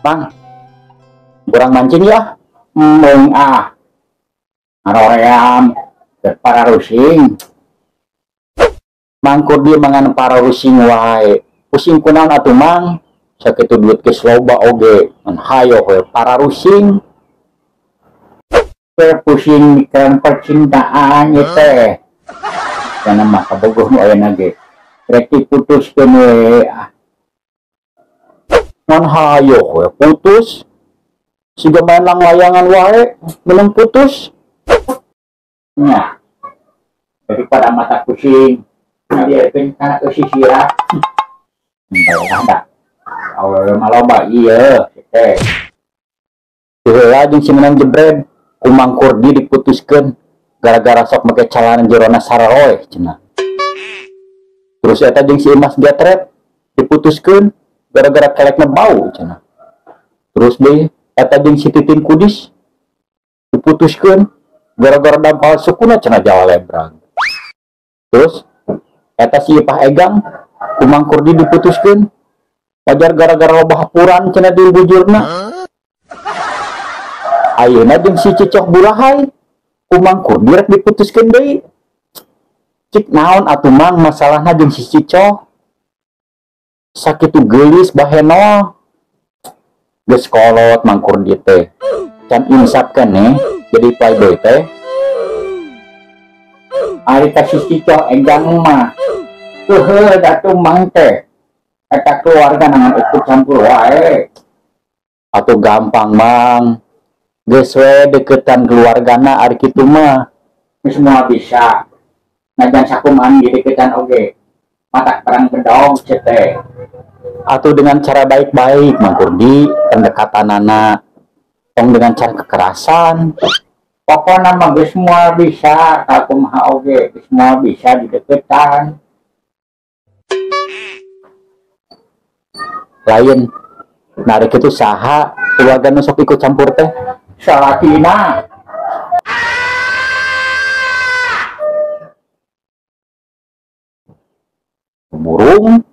Mang, kurang mancing ya? Mung ah. Aroream para rusing. Mang Kurdi mangan para rusing wae. Pusing kunaon atuh Mang? Sakitu duit geus loba oge, ngan hayo we para rusing. Pusing mikiran percintaan ieu teh. Kana mah kabogoh nu ayeuna ge. Rek diputuskeun we ah. Ngan hayo we putus. Siga main langlayangan wae, menang putus. Nah, daripada mata pusing, ngalieukeun kana sisira. Bae awewe mah loba ieu teh. Heula jeung si menang jebred, ku Mang Kurdi diputuskeun gara-gara sok make calana jerona sararoe cenah. Terus eta jeung si Imas Getret diputuskeun gara-gara kelekna bau cenah. Terus deui eta jeung si Titin Kudis diputuskeun gara-gara dampal sukuna cenah jawa lebrang. Terus eta si Ipah Egang ku Mang Kurdi diputuskeun wajar gara-gara loba hapuran cenah di bujurna. Ayeuna jeung si Cicok Bulahai ku Mang Kurdi rek diputuskeun deui. Cik naon atuh Mang masalahna jeung si Cicok? Sakitu geulis bahenol. Geus kolot Mang Kurdi teh. Can insap keneh jadi playboy teh. Ari ka si Cicok Egang mah heuheuh atuh Mang teh. Eta keluarga nangan ikut campur wae. Atuh gampang Mang. Geus we deketan keluargana ari kitu mah. Semua bisa. Najan sakumaha dideketan oge. Matak perang bedong teh. Atau dengan cara baik-baik Mang Kurdi pendekatanana. Tong dengan cara kekerasan. Pokona mah geus semua bisa, sakumaha oge geus semua bisa dideketan. Lain narik itu saha keluarga nu sok ikut campur teh salakina. Burung.